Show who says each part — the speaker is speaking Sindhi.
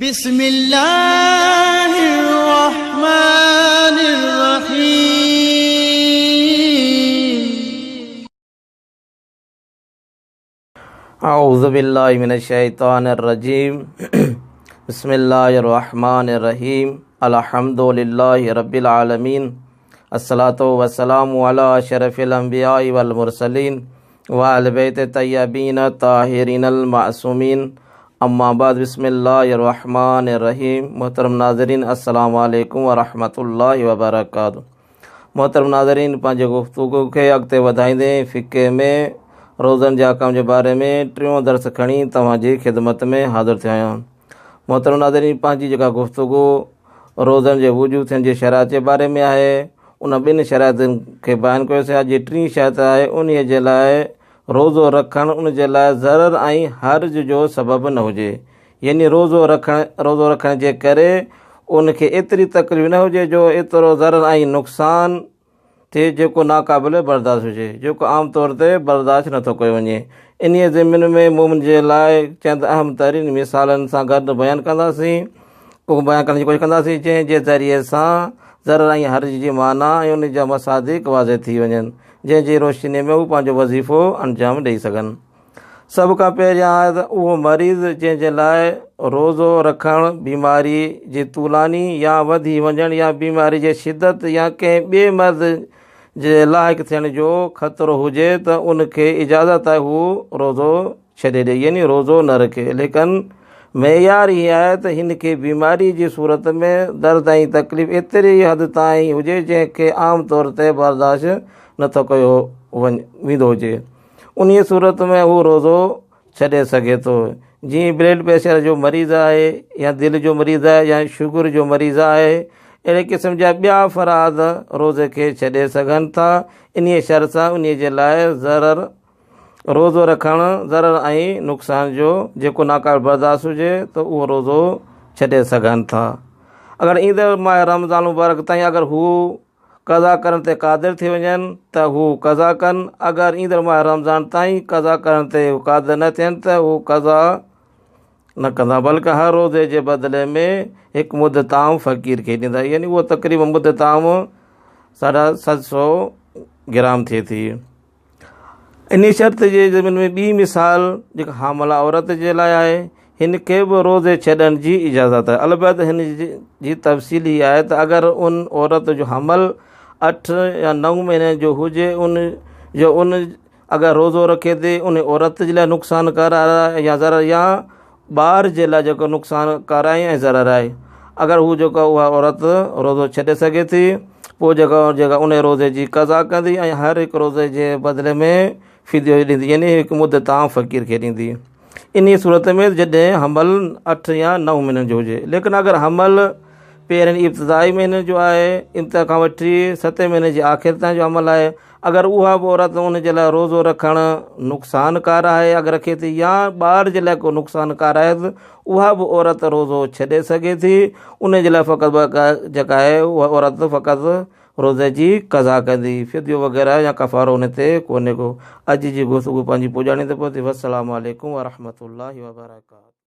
Speaker 1: بسم الله الرحمن الرحيم.
Speaker 2: اعوذ بالله من الشيطان الرجيم. بسم الله الرحمن الرحيم. الحمد لله رب العالمين، الصلاة والسلام على اشرف الانبياء والمرسلين وآل بيت الطيبين الطاهرين المعصومين. اما بعد، بسم الله الرحمن الرحيم. محترم ناظرين، السلام عليڪم ورحمة الله وبرڪاته. محترم ناظرين، پنهنجي گفتگو کي اڳتي وڌائيندي فقه ۾ روزن جي احڪام جي باري ۾ ٽيون درس کڻي توهان جي خدمت ۾ حاضر ٿيو آهيان. محترم ناظرين، پنهنجي جيڪا گفتگو روزن جي وجوب ٿيڻ جي شرائط جي باري ۾ آهي، ان ٻن شرائطن کي بيان ڪيوسين. اڄ جي ٽين شرط آهي انهيء جي لاء روزو رکڻ ان جي لاء ضرر ۽ حرج جو سبب نه هجي، يعني روزو رکڻ جي ڪري ان کي ايتري تڪليف نه هجي جو ايترو ضرر ۽ نقصان ٿئي جيڪو ناقابل برداشت هجي، جيڪو عام طور تي برداشت نٿو ڪيو وڃي. انهيء ضمن ۾ مومن جي لاء چند اهم ترين مثالن سان گڏ بيان ڪنداسين، بيان ڪرڻ جي ڪوشش ڪنداسين، جنهن جي ذريعي سان ضرر ۽ حرج جي معنيٰ ۽ ان جا مصاديق واضح ٿي وڃن، جنهن جي روشنيء ۾ هو پنهنجو وظيفو انجام ڏئي سگهن. سڀ کان پهريان آهي ته اهو مريض جنهن جي لاء روزو رکڻ بيماري جي طولاني يا وڌي وڃڻ يا بيماري جي شدت يا ڪنهن ٻئي مرض جي لاحق ٿيڻ جو خطرو هجي ته ان کي اجازت آهي هو روزو ڇڏي ڏئي، يعني روزو نه رکي. ليڪن معيار هي آهي ته هن کي بيماري جي صورت ۾ درد ۽ تڪليف ايتري حد تائين هجي جنهن کي عام طور تي برداشت نٿو ڪيو ويندو هجي، انهيء صورت ۾ هو روزو ڇڏي سگهي ٿو. جيئن بلڊ پريشر جو مريض آهي يا دل جو مريض آهي يا شگر جو مريض آهي، اهڙي قسم جا ٻيا افراد روزي کي ڇڏي سگهن ٿا، انهيء شرط سان انهيء جي لاء ضرر روزو رکڻ ضرر ۽ نقصان جو جيڪو ناقابل برداشت هجي ته اهو روزو ڇڏي سگهن ٿا. اگر ايندڙ ماهه رمضان المبارڪ تائين اگر هو قضا ڪرڻ تي قادر ٿي وڃن ته هو قضا ڪن، اگر ايندڙ ماهه رمضان تائين قضا ڪرڻ تي هو قادر نه ٿين ته هو قضا نه ڪندا، بلڪه هر روزي جي بدلي ۾ هڪ مد طعام فقير کي ڏيندا، يعني اهو تقريبا مد طعام 750 گرام ٿئي ٿي. انهيء شرط جي ضمن ۾ ٻي مثال جيڪا حامله عورت جي لاء آهي، هن کي به روزي ڇڏڻ جي اجازت آهي. البت هن جي تفصيل هي آهي ته اگر ان عورت جو حمل 8 يا 9 مهينن جو هجي، ان جو ان اگر روزو رکي ٿي ان عورت جي لاء نقصان ڪار آهي يا ضرر يا ٻار جي لاء جيڪو نقصان ڪار آهي ۽ ضرر آهي، اگر هو جيڪو اها عورت روزو ڇڏي سگهي ٿي، پوء جيڪا جيڪا ان روزي جي قضا ڪندي ۽ هر هڪ روزي جي بدلي ۾ فديو ڏيندي، يعني هڪ مد طعام فقير کي ڏيندي، انهيء صورت ۾ جڏهن حمل 8 يا 9 مهينن جو هجي. ليڪن اگر حمل پهرين ابتدائي مهينن جو آهي، ابتدا کان وٺي ستين مهيني جي آخر تائين جو حمل آهي، اگر اها به عورت ان جي لاء روزو رکڻ نقصان ڪار آهي اگر رکي ٿي يا ٻار جي لاء ڪو نقصان ڪار آهي ته اها به عورت روزو ڇڏي سگهي ٿي، ان جي لاء فقط جيڪا آهي اها عورت فقط روزي جي قضا ڪندي، فديو وغيره يا ڪفارو ان تي ڪونهي ڪو. اڄ جي گفتگو پنهنجي پڄاڻي تي پهتي. والسلام عليڪم ورحمة الله وبرڪاته.